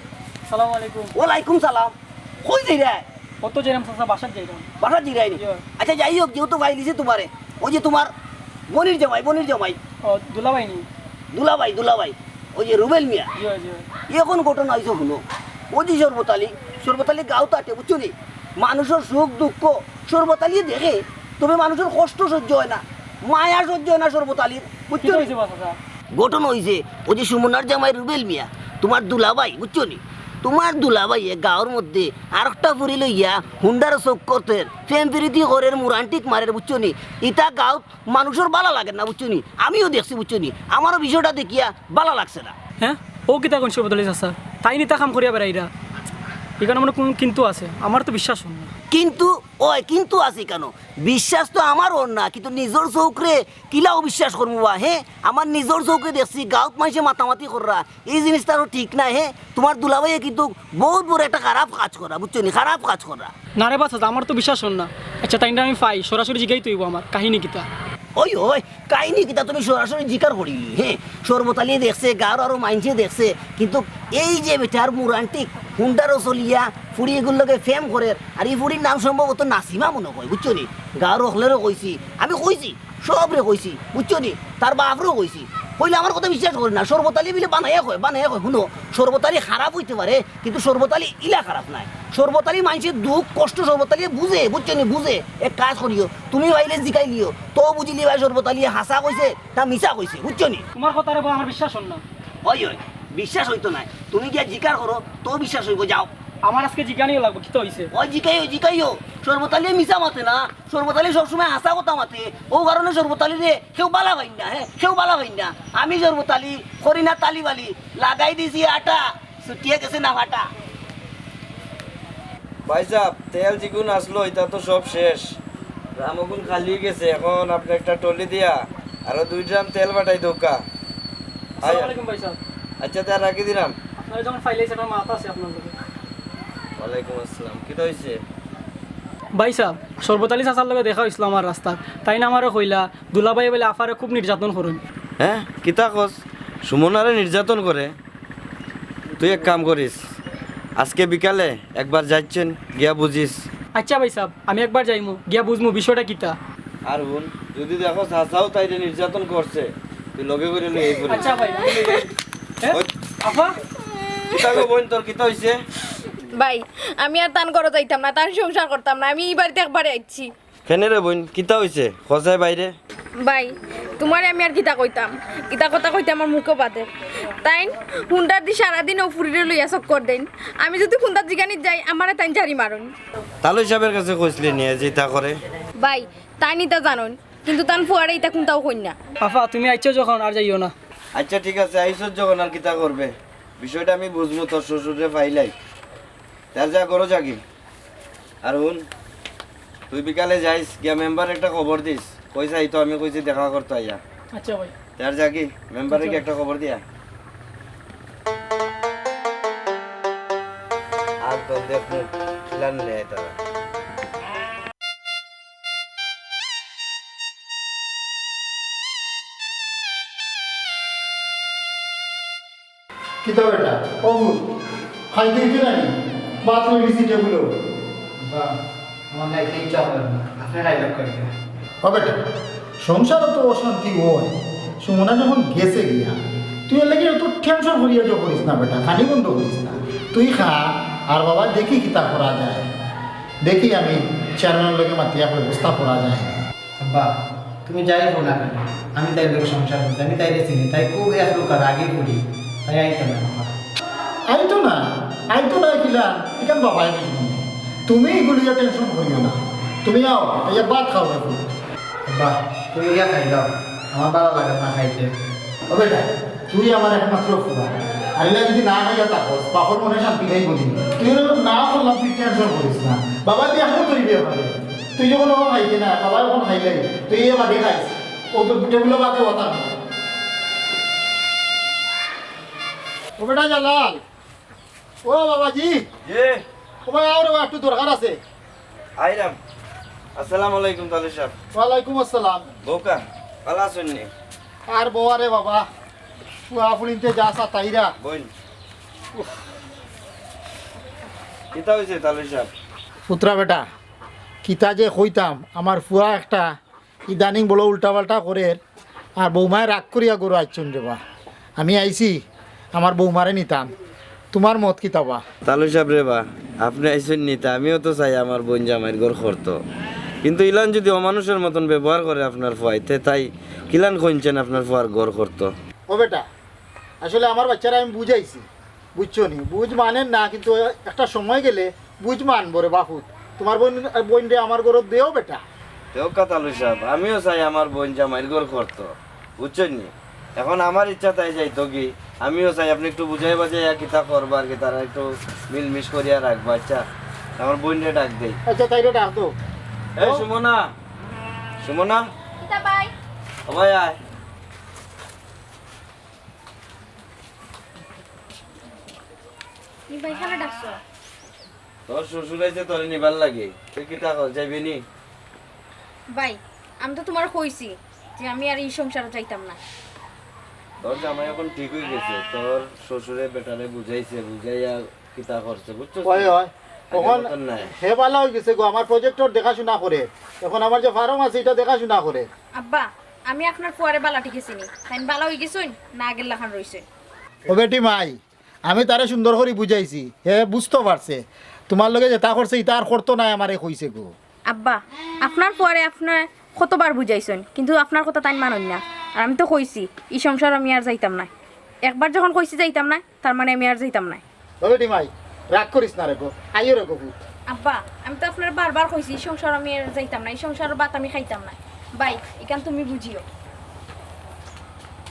সালাম আলাইকুম। ওয়ালাইকুম সালাম। কই যাইরায়? কত যাইরাম চাচা, বাসাত যাইরাম। বাসাত যাইরায় নি? জি। আচ্ছা, যাই হোক, যেহেতু পাইলিছি তুমারে, ওই যে তুমার বইনর জামাই, বইনর জামাই। ও, দুলাভাই নি? দুলাভাই, দুলাভাই। ওই যে রুবেল মিয়া। জি, জি। অখন ঘটনা অইছে হুনো। ওই যে শরবত আলী, শরবত আলী গাঁওত আটে, বুঝছো নি? মানুষর সুখ দুঃখ শরবত আলীয়ে দেখে, তবে মানুষর কষ্ট সহ্য অয় না, মায়া সহ্য অয় না শরবত আলীর, বুঝছো কিতা নি? অইছে বা চাচা? ঘটনা অইছে, ওই যে সুমনার জামাই রুবেল মিয়া, তুমার দুলাভাই, বুঝছো নি? তুমার দুলাভাইয়ে গাঁওর মধ্যে আরকটা ফুড়ি লইয়া হুন্ডার চউক্কতের, প্রেম পিরিতি করের, মুরান্টিক মারের, বুঝছো নি? ইতা গাঁওত মানুষর বালা লাগের না, বুঝছো নি? আমিও দেখছি, বুঝছো নি? আমারও বিষয়টা দেখিয়া বালা লাগছে না। হ্যাঁ? ও কিতা কইন শরবত আলী চাচা? তাইন ইতা কাম করিয়া বেড়াইরা? ইখানো মনো কুনু কিন্তু আছে? আমার তো বিশ্বাস অর না। কিন্তু, ওই কিন্তু আছে ইখানো। বিশ্বাস তো আমারও অর না, কিন্তু নিজর চউখরে কিলা অবিশ্বাস করমু বা, হে? আমার নিজর চউখরে দেখছি, গাঁওত মানষে মাতামাতি কররা, ই জিনিসটা আরো ঠিক নায়, হে? তুমার দুলাভাইয়ে কিন্তু বউত বড় একটা খারাপ কাজ কররা, বুঝছো নি? খারাপ কাজ কররা। না রে বা চাচা, আমার তো বিশ্বাস অর না। আচ্ছা, তাইনরে আমি পাই, সরাসরি জিগাইতে অইবো আমার, কাহিনী কিতা? ওই, ওই, কাহিনী কিতা তুমি সরাসরি জিকার করি? হ্যাঁ, শরবত আলীয়ে দেখছে, গাঁওর আরো মাইনষে দেখছে, কিন্তু এই যে বেটার মুরান্টিক হুন্ডারো চলিয়া ফুড়ি এগুর লগে প্রেম করের, আর ই ফুড়ির নাম সম্ভবত নাসিমা মনে কয়, বুঝছো নি? গাঁওর অকলরেও কইছি, আমি কইছি, সবরে কইছি, বুঝছো নি? তার বাপরেও কইছি। কইলে আমার কথা বিশ্বাস করে না। শরবত আলী বিলে বানাইয়া কয়, বানাইয়া কয়, হুনো, শরবত আলী খারাপ অইতে পারে, কিন্তু শরবত আলী ইলা খারাপ নায়। শরবত আলী মাইনষের দুখ কষ্ট শরবত আলী বুঝে, বুঝছো নি? বুঝে। এক কাজ করিও, তুমি পাইলে জিকাইলিও, তো বুঝিলিবায় শরবত আলীয়ে হাছা কইছে না মিছা কইছে, বুঝছো নি? তুমার কথারে বা আমার বিশ্বাস অর না। ওই, ওই, বিশ্বাস অইতো নায়, তুমি গিয়া জিকার করো, তো বিশ্বাস অইবো, যাও। আমার আজকে জিকানিও লাগবো, কিতা অইছে? ওই জিকাইও, জিকাইও। শরবত আলীয়ে মিছা মাতে না, শরবত আলী সবসময় হাছা কথা মাতে। অউ কারণে শরবত আলীরে কেউ বালা পাইন না, হ্যাঁ, কেউ বালা পাইন না। আমি শরবত আলী, করি না তালিবালি, লাগাই দিছি আটা, ছুটিয়া গেছে না ফাটা। ভাইসাব, তেল যেগুন আছলো, ইতা তো সব শেষ। ড্রামগুন খালি অইগেছে, এখন আপনে একটা টলি দিয়া আরো দুই ড্রাম তেল পাঠাই দেউক্কা। আসসালামু আলাইকুম ভাইসাব। আচ্ছা, তে রাখি দিলাম। আপনারে যখন পাইলাইছি, একটা মাত আছে আপনার লগে। ওয়ালাইকুম আসসালাম, কিতা অইছে? ভাইসাব, শরবত আলী চাচার লগে দেখা অইছিল আমার রাস্তাত। তাইন আমারে কইলা, দুলাভাইয়ে বুলে আফারে খুব নির্যাতন করইন। হ্যাঁ, কিতা কস? সুমনারে নির্যাতন করে? তুই এক কাম করিস, আজকে বিকালে একবার যাইচ্ছেন, গিয়া বুঝিস। আচ্ছা ভাইসাব, আমি একবার যাইমু, গিয়া বুঝমু বিষয়টা কিতা। আর হুন, যুদি দেখস হাছাউ তাইরে নির্যাতন করছে, তুই লগে করি লই আই পড়িস। আচ্ছা ভাই, আমি লই যাই। হ্যাঁ? ওই। আফা? কিতা গো বইন, তোর কিতা অইছে? ভাই, আমি আর তান ঘরো যাইতাম না, তান সংসার করতাম না, আমি ই বাড়িত একবারে আইছি। কেনে রে বইন, কিতা অইছে? কছাইন বাইরে। ভাই, তুমারে আমি আর কিতা কইতাম, কিতা কথা কইতাম আমার মুখো বাদে। তাইন হুন্ডার দি সারাদিন অউ ফুড়িরে লইয়া চক্কর দেইন। আমি যুদি হুন্ডার জিকানিত যাই, আমারে তাইন ঝাড়ি মারইন। তালই সাবর কাছে কইছলে নি যে ইতা করে? ভাই, তাইন ইতা জানইন, কিন্তু তান ফুয়ারে ইতা কুন্তাউ কইন না। আফা, তুমি আইছো যখন আর যাইও না। আচ্ছা ঠিক আছে, আইছস যখন আর কিতা করবে, বিষয়টা আমি বুঝমু, তোর শ্বশুররে পাইলাই। তে আর যা, ঘরো যাগি। আর হুন, তুই বিকালে যাইস, গিয়া মেম্বারে একটা খবর দিস, কইস আইতো, আমি কইছি দেখা করতো আইয়া। আচ্ছা ভাই। তে আর যাগি, মেম্বারে গিয়া একটা খবর দিয়া। আর তো দেখমু, কিলান লে তারা। কিতা বেটা? ও ফুত, খাইতে অইতো না নি? ভাত লই দিছি টেবিলো। বা, আমার খাইতে ইচ্ছা করে না। আপনে খাইলে করি না। ও বেটা, সংসারো তো অশান্তি অয়। সুমনা যখন গেছে গিয়া, তুই এর লাগি অত টেনশন করিয়া যে করিস না বেটা, খানি বন্ধ করিস না। তুই খা, আর বাবা দেখি কিতা করা যায়। দেখি আমি চেয়ারম্যানর লগে মাতিয়া ব্যবস্থা করা যায়। আব্বা, তুমি যাই কও না কেনে, আমি তাইর লগে সংসার করছি, আমি তাইরে চিনি, তাই খুব একরোখা রাগি ফুড়ি, তাই আইতো না বাবা। আইতো না, আইতো না কিলা, ইখান বাবায় বুঝবো নি। তুমি ইগু লইয়া টেনশন করিও না। তুমি আও, আইয়া ভাত খাও এখন। আব্বা, তুমি গিয়া খাই দাও, আমার ভালা লাগে না খাইতে। ও বেটা, তুই আমার একমাত্র ফুয়া। আইলা যদি না খাইয়া থাকস, বাপর মনে শান্তি নাই বুঝি। তুই ওরে না করলাম, তুই টেনশন করিস না। বাবা, তুই এখন তুই বিয়ে হবে। তুই যখন ওখানে খাইতে না, বাবা ওখানে খাইলে, তুই এ বাদে খাইস। ও তো টেবিলো বাদে ওটা। ও বেটা জালাল, ও বাবাজি। জি। ও ভাই, আও রে বা, একটু দরকার আছে। আইরাম। আসসালামু আলাইকুম তালু সাব। ওয়ালাইকুম আসসালাম। বউকা, ভালা আছইন নি? আর বউয়ারে বাবা, ফুয়া ফুড়িন্তে যা সাতাইরা। বইন। উফ। কিতা অইছে তালু সাব? পুতরা বেটা, কিতা যে কইতাম, আমার ফুয়া একটা ইদানিং বড় উল্টাপাল্টা করের, আর বৌমায় রাগ করিয়া ঘরো আইছইন রে বা। আমি আইছি, আমার বৌমারে নিতাম। তুমার মত কিতা বা? তালু সাব রে বা, আপনে আইছইন নি তা, আমিও তো চাই আমার বইন জামাইর ঘর করতো। কিন্তু ইলান যদি অমানুষর মতন ব্যবহার করে আপনার ফুয়ায়, তে তাই কিলান কইনছেন আপনার ফুয়ার ঘর করতো? ও বেটা, আসলে আমার বাইচ্চারে আমি বুঝাইছি, বুঝছো নি? বুঝ মানের না, কিন্তু একটা সময় গেলে বুঝ মানবো রে বাপুত। তুমার বইন, বইনরে আমার ঘরো দেও বেটা। দেও কা তালু সাব, আমিও চাই আমার বইন জামাইর ঘর করতো, বুঝছইন নি? এখন আমার ইচ্ছা তাই যাইতো কি, আমিও চাই আপনে একটু বুঝাই বাজাইয়া কিতা করবা আর কি, তারা একটু মিলমিশ করিয়া রাখবা, আচ্ছা? আমার বইনরে ডাক দেই। আচ্ছা, তাইরে ডাক দেও। এই সুমনা, সুমনা। কিতা ভাই? ও ভাই আয়। নি ভাই, কেনে ডাকছো? তোর শ্বশুর আইছে তোরে নিবার লাগি। তুই কিতা কস, যাইবি নি? ভাই, আমি তো তুমারে কইছি, যে আমি আর ই সংসারো যাইতাম না। তোর জামাই অখন ঠিক অইগেছে, তোর শ্বশুরে বেটারে বুঝাইছে, বুঝাইয়া কিতা করছে, বুঝছস? অয়, অয়। অখন মতন নাই। হে বালা অইগেছে গো, আমার projectর দেখাশুনা করে। অখন আমার যে farm আছে, ইটা দেখাশুনা করে। আব্বা, আমি আপনার ফুয়ারে বালা ঠিকে চিনি। তাইন বালা অইগেছইন না আগের লাখান রইছে? ও বেটি মাই, আমি তারে সুন্দর করি বুঝাইছি, হে বুঝতো পারছে। তুমার লগে যেতা করছে, ইতা আর করতো নায়, আমারে কইছে গো। আব্বা, আপনার ফুয়ারে আপনে কতবার বুঝাইছইন, কিন্তু আপনার কথা তাইন মানইন না। আর আমি তো কইছি, ই সংসারো আমি আর যাইতাম নায়। একবার যখন কইছি যাইতাম নায়, তার মানে আমি আর যাইতাম নায়। ও বেটি মাই, রাগ করিস না রে গো, আইও রে গো পুত। আব্বা, আমি তো আপনারে বারবার কইছি, ই সংসারো আমি আর যাইতাম নায়, ই সংসারর ভাত আমি খাইতাম নায়। ভাই, ইখান তুমি বুঝিও।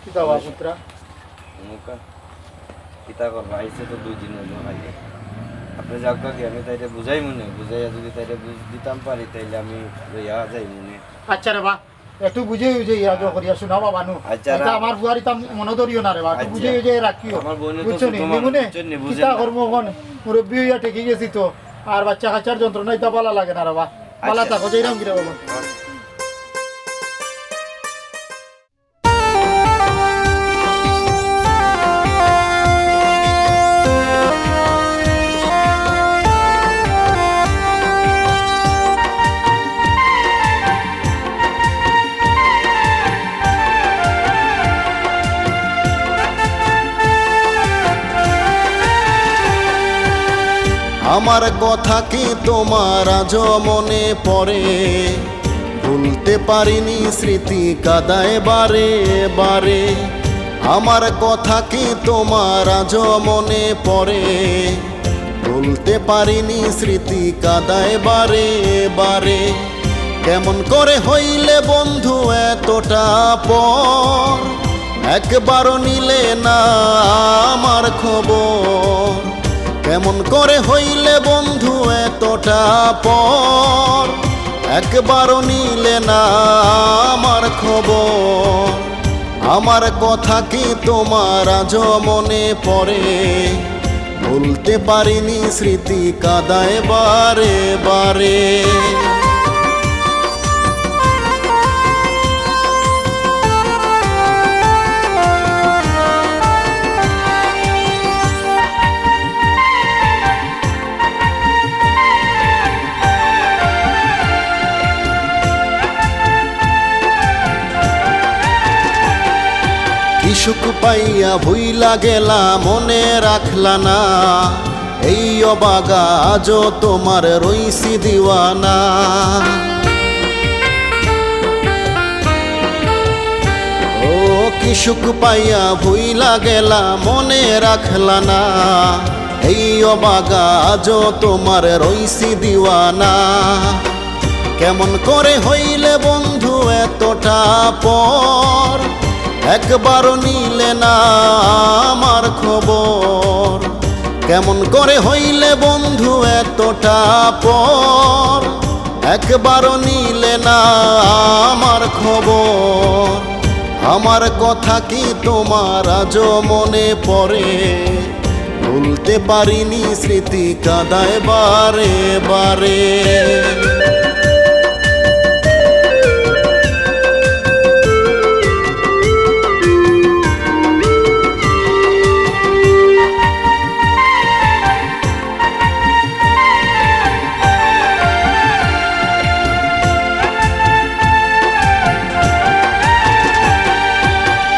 কিতা বা পুত্রা? মুখা, কিতা করবা? আইছে তো দুই দিন অইলো আইয়া। আপনে যাউক্কা গি, আমি তাইরে বুঝাইমুনে, বুঝাইয়া যুদি তাইরে বুঝ দিতাম পারি, তাইলে আমি লইয়া যাইমুনে। আচ্ছা রে বা, একটু বুঝাই বুঝাই ইয়া যো করিয়া হুনাও বা বানু। আচ্ছা, ইতা রা- আমার ফুয়ার ইতা মনো ধরিও না রে বা, একটু আচ্ছা। বুঝাই বুঝাই রাখিও। আমার বইনে তো বুঝছো নি? ছোট মানুষ, নিমুনে বুঝছইন নি? বুঝেন কিতা না। করমু অখন? মুরব্বি অইয়া ঠেকি গেছি তো, আর বাইচ্চা কাইচ্চার যন্ত্রণা ইতা বালা লাগে না রে বা। বালা আচ্ছা। থাকো, যাইরাম গি রে বাবা। আমার কথা কি তোমার আজও মনে পড়ে? ভুলতে পারিনি স্মৃতি কাদায় বারে বারে। আমার কথা কি তোমার আজও মনে পড়ে? ভুলতে পারিনি স্মৃতি কাদায় বারে বারে। কেমন করে হইলে বন্ধু এতটা পর, একবারও নিলে না আমার খবর। কেমন করে হইলে বন্ধু এতটা পর, একবারও নিলে না আমার খবর। আমার কথা কি তোমার আজও মনে পড়ে? ভুলতে পারিনি স্মৃতি কাদায় বারে বারে। কি সুখ পাইয়া ভুইলা গেলা, মনে রাখলা না, এই অবাগা আজও তোমার রইছি দিওয়ানা। ও কি সুখ পাইয়া ভুইলা গেলা, মনে রাখলা না, এই অবাগা আজও তোমার রইছি দিওয়ানা। কেমন করে হইলে বন্ধু এতটা পর, একবারও নিলে না আমার খবর। কেমন করে হইলে বন্ধু এতটা পর, একবারও নিলে না আমার খবর। আমার কথা কি তোমার আজও মনে পড়ে? ভুলতে পারিনি স্মৃতি কাদায় বারে বারে।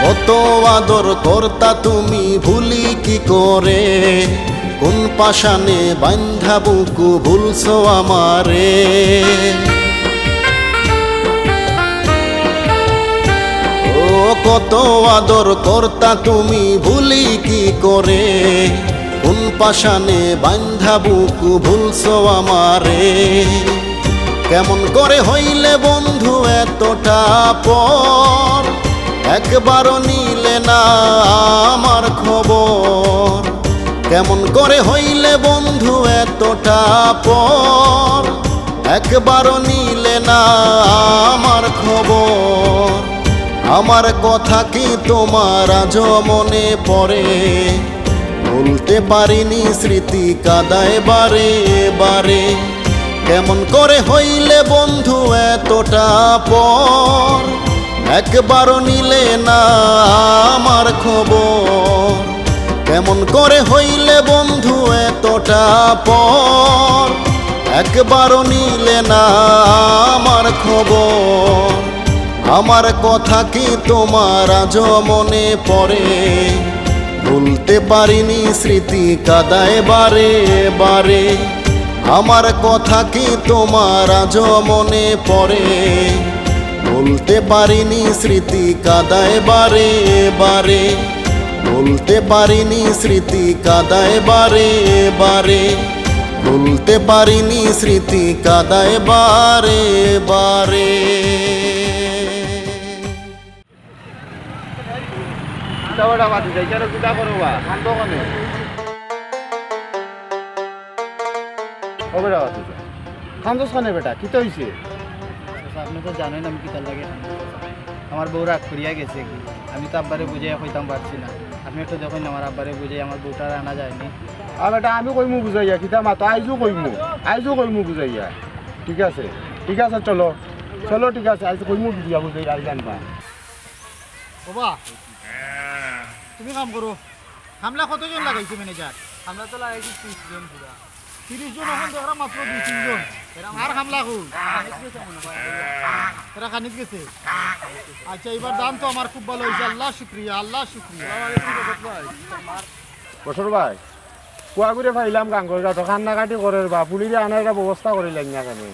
কত আদর করতা তুমি, ভুলি কি করে? কোন পাষাণে বান্ধা বুকু ভুলছো আমারে? ও কত আদর করতা তুমি, ভুলি কি করে? কোন পাষাণে বান্ধা বুকু ভুলছো আমারে? কেমন করে হইলে বন্ধু এতটা পর, একবারও নিলে না আমার খবর। কেমন করে হইলে বন্ধু এতটা পর, একবারও নিলে না আমার খবর। আমার কথা কি তোমার আজও মনে পড়ে? ভুলতে পারিনি স্মৃতি কাদায় বারে বারে। কেমন করে হইলে বন্ধু এতটা পর, একবারও নিলে না আমার খবর, কেমন করে হইলে বন্ধু এতটা পর? একবারও নিলে না আমার খবর, আমার কথা কি তোমার আজও মনে পড়ে? ভুলতে পারিনি স্মৃতি কাদায় বারে বারে, আমার কথা কি তোমার আজও মনে পড়ে? ভুলতে পারিনি স্মৃতি কাদায় বারে বারে, ভুলতে পারিনি স্মৃতি কাদায় বারে বারে, ভুলতে পারিনি স্মৃতি কাদায় বারে বারে। কিতা বেটা বাতি যাই, কেন কিতা করো বা? কান্দো কেনে? ও বেটা বাতি যা। কান্দোস কেনে বেটা? কিতা অইছে? চাচা, আপনে তো জানইন আমি কিতার লাগি কান্দি, চাচা। আমার বউ রাগ করিয়া গেছে কি? আমি তো আব্বারে বুঝাইয়া কইতাম পারছি না। আপনে একটু দেখইন না, আমার আব্বারে বুঝাই, আমার বউটারে আনা যায়নি। আ বেটা, আমি কইমু বুঝাইয়া, কিতা মাতো? আইজও কইমু, আইজও কইমু বুঝাইয়া। ঠিক আছে, ঠিক আছে, চলো, চলো, ঠিক আছে, আইজ কইমু বুঝাইয়া, বুঝাইয়া, আইজ আনবা। ওবা, তুমি কাম করো। কামলা কতজন লাগাইছে ম্যানেজার? কামলা তো লাগাইছি ত্রিশ জন পুরা। ত্রিশ জন, অখন দেখরাম মাত্র দুই তিনজন। আর কামলা কই? খানিত গেছে মনে হয়। এরা খানিত গেছে? আচ্ছা, এবার ধান তো আমার খুব ভালা অইছে। আল্লাহ শুক্রিয়া, আল্লাহ শুক্রিয়া। বছর ভাই, কুয়াগুরে পাইলাম গাঙ্গর ঘাটো, কান্নাকাটি করের বা, পুলিরে আনার একটা ব্যবস্থা করিলাইন না কেনে?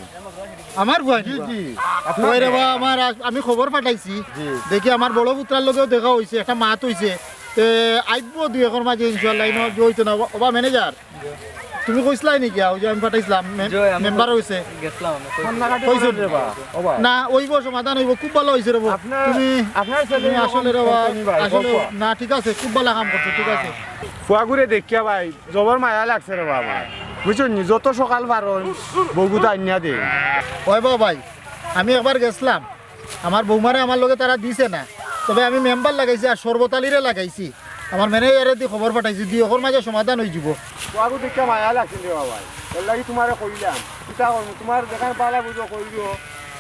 আমার ফুয়া? জি, জি। আপনার ওই রে বা, আমার আ-, আমি খবর পাঠাইছি। জি। দেখি আমার বড় পুত্রার লগেও দেখা অইছে, একটা মাত অইছে। তে আইবো দুই একর মাঝে ইনশাআল্লাহ, ইনো যে অইতো না। ওবা, ওবা ম্যানেজার, তুমি কইছলায় নি গিয়া, ওই যে আমি পাঠাইছিলাম, মে-, জি, আমি মেম্বার অইছে। গেছিলাম আমি, কইছি। কান্নাকাটি কইছো? করের বা, ওবা। না, অইবো, সমাধান অইবো, খুব ভালা অইছে রে বা। আপনার, তুমি, আপনার ছেলে তুমি এরকম আসলে রে বা, করতো নি ভাই, আসলে বাবা। না, ঠিক আছে, খুব ভালা কাম করছো, ঠিক আছে। ফুয়াগুরে দেখিয়া ভাই, জবর মায়া লাগছে রে বাবা। বুঝছো নি? যত সকাল পারো, বউগুতা আনিয়া দে। ওই বাবা ভাই, আমি একবার গেছিলাম, আমার বৌমারে আমার লগে তারা দিছে না, তবে আমি মেম্বার লাগাইছি আর শরবত আলীরে লাগাইছি। আমার ম্যানেজারে দি খবর পাঠাইছি, দুই একর মাঝে সমাধান অইযিবো। ফুয়াগু দেখিয়া মায়া লাগছে রে বাবা, এর লাগি তোমারে কইলাম, কিতা করমু, তোমার যেখান ভালা বুঝো কইও।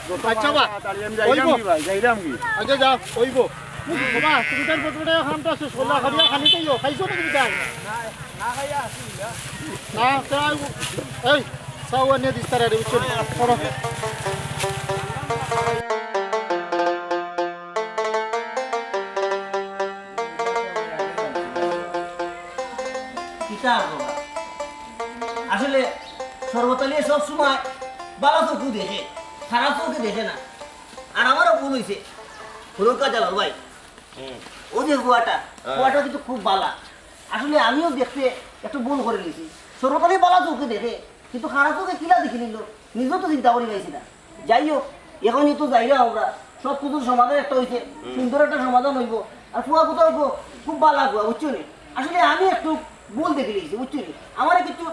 যত আচ্ছা বা, তাড়াতাড়ি আমি যাইলাম ওইবো। কি ভাই, যাইলাম কি? আচ্ছা যাও, ওইবো। বাবা, তুমি তার বদলে কামটা শেষ করলা, খালি খালি তাইও, খাইছো নাকি বিদায়? না, না খাইয়া আসি না। না, তাই, এই, চাও আনিয়া দিস তারা রে, বুঝছো? করো। কিতা আর করবা? আসলে শরবত আলী সব সময় ভালা চউখে দেখে, খারাপ চউখে দেখে না। আর আমারও ভুল অইছে। হুনুক্কা জালাল ভাই, হুম। ওই যে ফুয়াটা, হ্যাঁ। ফুয়াটা কিন্তু খুব ভালা। আসলে আমিও দেখতে একটু ভুল করিলিছি। শরবত আলী ভালা চউখে দেখে, কিন্তু খারাপ চউখে কিলা দেখিলিলো, নিজেও তো চিন্তা করি পাইছি না। যাই হোক, এখন তো যাইরাম আমরা, সব কিছুর সমাধান একটা অইছে, হুম। সুন্দর একটা সমাধান অইবো। আর ফুয়া কথা অইবো, খুব ভালা ফুয়া, বুঝছো নি? আসলে আমি একটু ভুল দেখিলিছি, বুঝছো নি? আমারে কিন্তু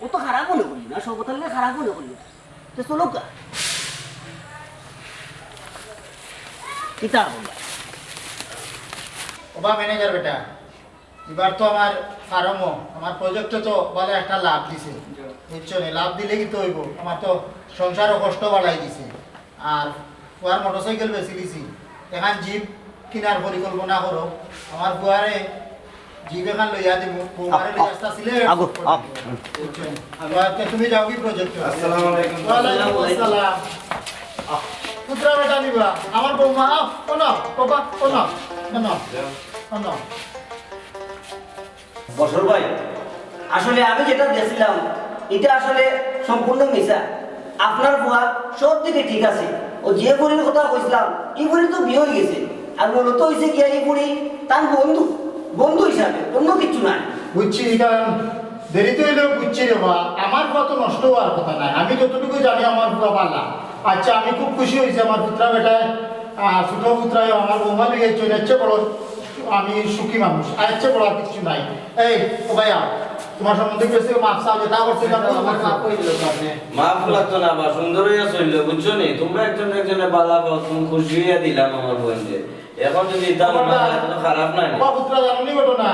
অত খারাপ মনে করি না, শরবত আলীরে খারাপ মনে করি না। তো চলুক্কা। কিতা করবা? ওবা ম্যানেজার বেটা, এবার তো আমার ফার্মও, আমার প্রজেক্টে তো ভালা একটা লাভ দিছে। জি। বুঝছো নি? লাভ দিলে কিতা অইবো? আমার তো সংসারও কষ্ট বাড়াই দিছে। আর ফুয়ার মোটরসাইকেল বেচিলিছি। এখান জিপ কিনার পরিকল্পনা করো। আমার ফুয়ারে জিপ এখান লইয়া দিমু। বৌমারে আ-, লইয়া আ-, আসতা সিলেট। আগো, আ-, বুঝছো নি? আচ্ছা, তুমি যাও কি প্রজেক্টে? আসসালামু আলাইকুম। ওয়ালাইকুম আসসালাম। আহ, পুত্রা বেটা নিবা। আমার বৌমা, আহ, ও না, বাবা, ও না, ও না, ও না। বছর ভাই, আসলে আমি যেটা দেখছিলাম, এটা আসলে সম্পূর্ণ মিছা। আপনার ফুয়া সব দিকে ঠিক আছে। ও যে ফুড়ির কথা কইছিলাম, ই ফুড়ি তো বিয়া অই গেছে। আর মূলত অইছে গিয়া ই ফুড়ি তার বন্ধু, বন্ধু হিসাবে, অন্য কিচ্ছু নায়। বুঝছি, কারণ দেরিতে অইলেও বুঝছি রে বা, আমার ফুয়া তো নষ্ট অওয়ার কথা নায়। আমি যতটুকু জানি আমার ফুয়া ভালা। আচ্ছা, আমি খুব খুশি অইছি আমার পুত্রা বেটায়, আহ, ছোট পুত্রায় আমার বৌমা লইয়া চলে যাচ্ছে বড় আমি সুখী মানুষ, আর ইচ্ছে বড় আর কিচ্ছু নাই। এই, ও ভাইয়া, তোমার সম্বন্ধে কেউ মাফ চাও, যেটা করছে, এটা আমার মাফ করে দিল তো আপনি। মাফ লাগতো না, বা সুন্দর অইয়া চললো, বুঝছো নি? তোমরা একজন একজনে বালা পাও, তুমি খুশি অইয়া দিলাম আমার বোনরে। এখন যদি ইতা মনে হয়, তাহলে খারাপ নাই। বাবা, পুত্রা জানো নি ঘটনা?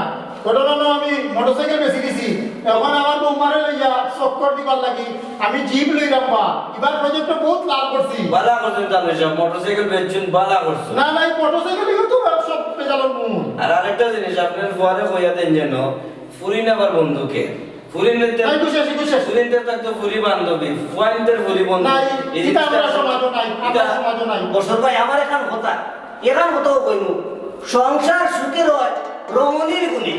ঘটনা না, আমি মোটরসাইকেল বেচি দিছি। এখন আমার বৌমারে লইয়া চক্কর দিবার লাগি আমি জিপ লইরাম বা। ইবার প্রজেক্টে বহুত লাভ করছি। বালা করছইন তালুকদার সাব, মোটরসাইকেল বেচছইন, বালা করছইন। না, না, এই মোটরসাইকেলই তো সব ভেজালর মূল। আর আরেকটা জিনিস, আপনার ফুয়ারে কইয়া দেইন যেন, ফুরিন আবার বন্ধুকে। ফুরিন নিতে নাই, খুশি আছি, খুশি আছি। ফুরিন নিতে থাকতো ফুরি বান্ধবী, ফুয়াইনতে ফুরি বন্ধু। নাই, এই এটা জিনিসটা আমরা সমাজও নাই, আমরা এটা সমাজও নাই। বসর ভাই, আমার এখান কথা, এখান কথাও কইমু, সংসার সুখের হয় রমণীর গুণে।